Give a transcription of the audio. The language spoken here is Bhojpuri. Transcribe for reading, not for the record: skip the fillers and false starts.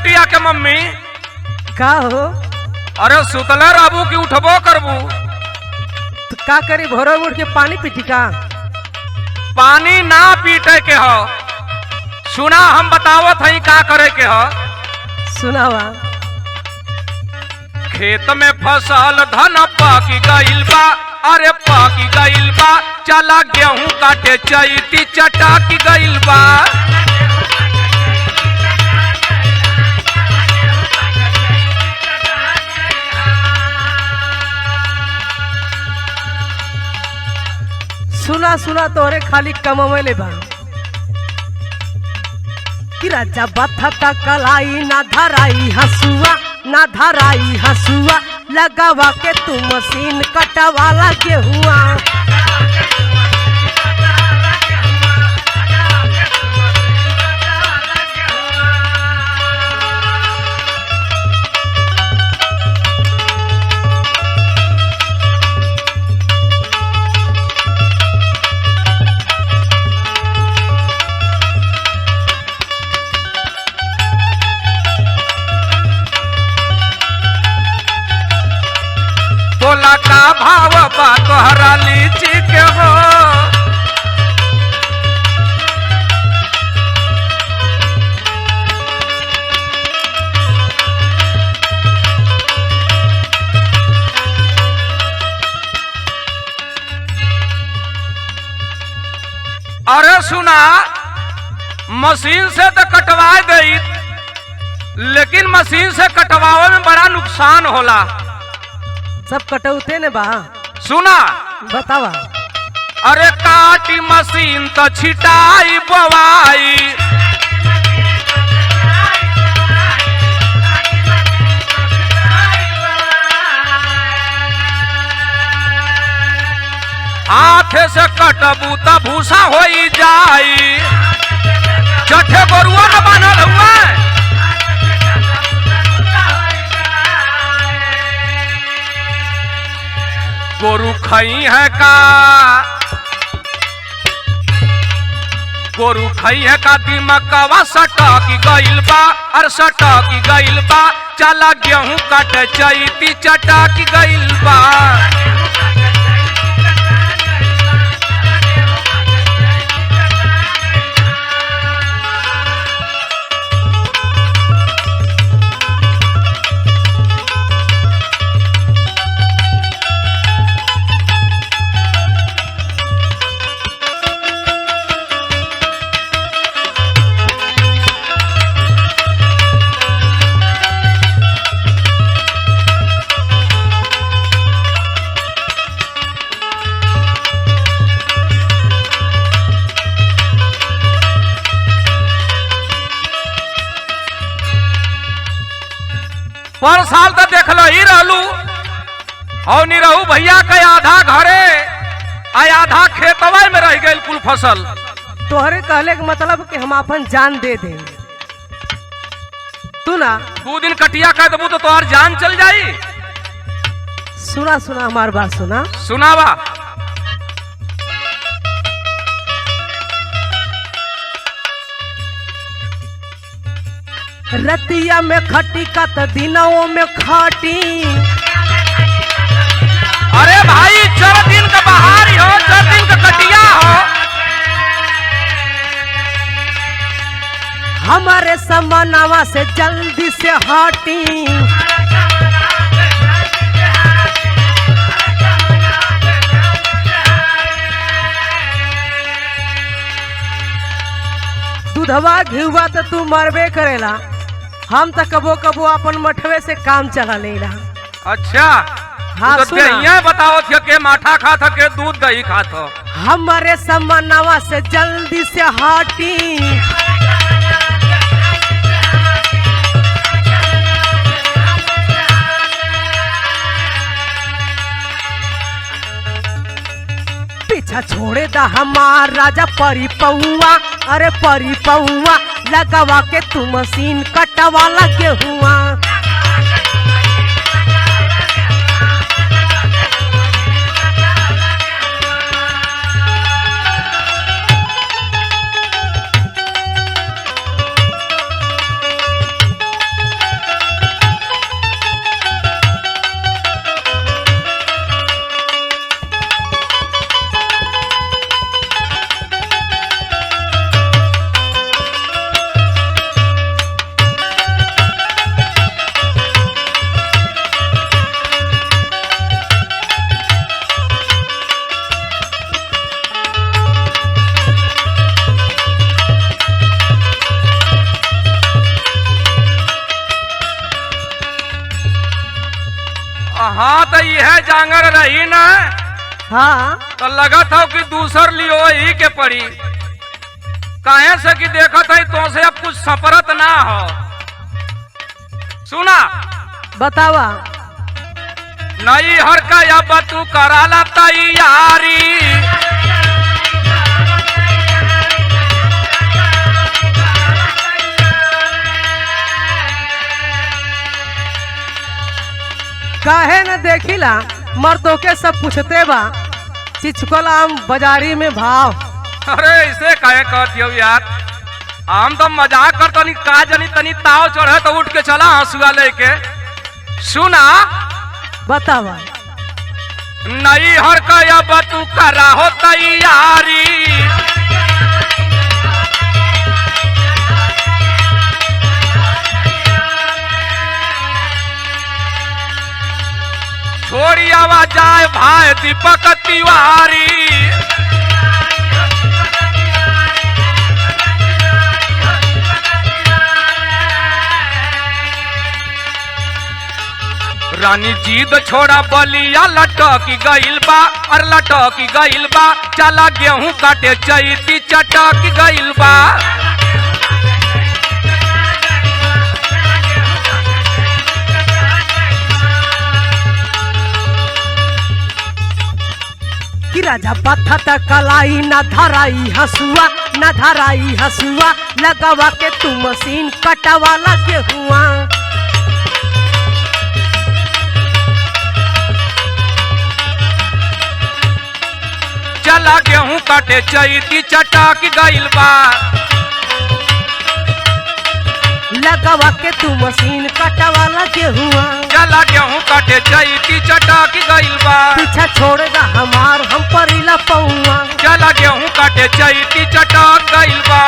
बिटिया के मम्मी। का हो? अरे सुतले रहबू कि उठबो करबू? तो का करी, भोर में उठ के पानी पीटी का? पानी ना पीटे के हो। सुना, हम बतावत हई का करे के हो। सुनावा। खेत में फसल धन पाकी गइल बा, अरे पाकी गइल बा, चला गेहूं काटे चैती चटाकी गइल बा। सुना सुना, तोहरे खाली कमावे बा कि राजा बथता कलाई ना धराई हसुआ, ना धराई हसुआ, लगावा के तू मशीन कटवाला गेहुआ। बोला का भाव बा तोहरा लीची के हो? अरे सुना, मशीन से तो कटवा दई, लेकिन मशीन से कटवावे में बड़ा नुकसान होला। सब कटौते ने बा। सुना, बतावा। अरे काटी मशीन तो छिटाई बवाई, हाथ से कटबू त भूसा होई जाई। चठे गोरुआ न बान्हल हुआ। गोरु खई है का, गोरु खई है का, दिमकवा सटकी गइल बा, अरे सटकी गइल बा, चला गेहूं काटे चैती चटाकी गइल बा। पर साल तो देखल ही रहलू और निरहू भैया के आधा घरे आ आधा खेतवा में रह गइल कुल फसल। तोहरे कहले के मतलब कि हम अपन जान दे दें तू ना? दू दिन कटिया कह देबू तो तोहार जान चल जाई। सुना सुना, हमार बात सुना। सुनावा। रतिया में खटी का त दिनों में खाटी। अरे भाई, चार दिन का बहारी हो, चार दिन का कटिया हो। हमारे समानावा से जल्दी से हटी। दूधवा घिवा तो तू मरबे करेला, हम तो कबो कबो अपन मठवे से काम चला लेला। अच्छा। हाँ, तो सुना। दहिया बताओ थे के माठा खात ह के दूध दही खात हो? हमारे समानावा से जल्दी से हटी। पीछा छोड़े दा हमार राजा परी पौआ, अरे परी पौआ, लगावा के तू मशीन कटवाला गेहुआ। हाँ तो यह जांगर रही ना। हाँ। तो लगत हो कि दूसर लियो ही के पड़ी, काहे से कि देखत है तो से अब कुछ सपरत ना हो। सुना। बतावा। नई हर का अब तू कराला तैयारी। काहे न देखिला मर्दों के सब पूछते बा चिचकोला आम बाजारी में भाव। अरे ऐसे काहे कहती हो यार, हम तो मजाक कर तनी का जनी तनी ताव चढ़े तो उठ के चला हंसुआ लेके। सुना। बतावा। नई हर का अब तू करा हो तैयारी। छोड़ी आवा जाए भाई दीपक तिवारी। रानी जीद छोड़ा बलिया लटक गइल बा, और लटक गइल बा, चला गेहूं काटे चैती चटक गइल बा। कि राजा पत्थर कलाई न धराई हसुआ, न धराई हसुआ, लगावा के तू मशीन कटवाला गेहुआ। चला गेहूं काटे चैती चटक गइल बा। लगावा के तू मशीन कटवाला गेहुआ। चला गेहूं काटे चैती चटक गइल बा। पीछा छोड़ेगा हमार हम परिला पौआ। चला गेहूं काटे चैती चटक गइल बा।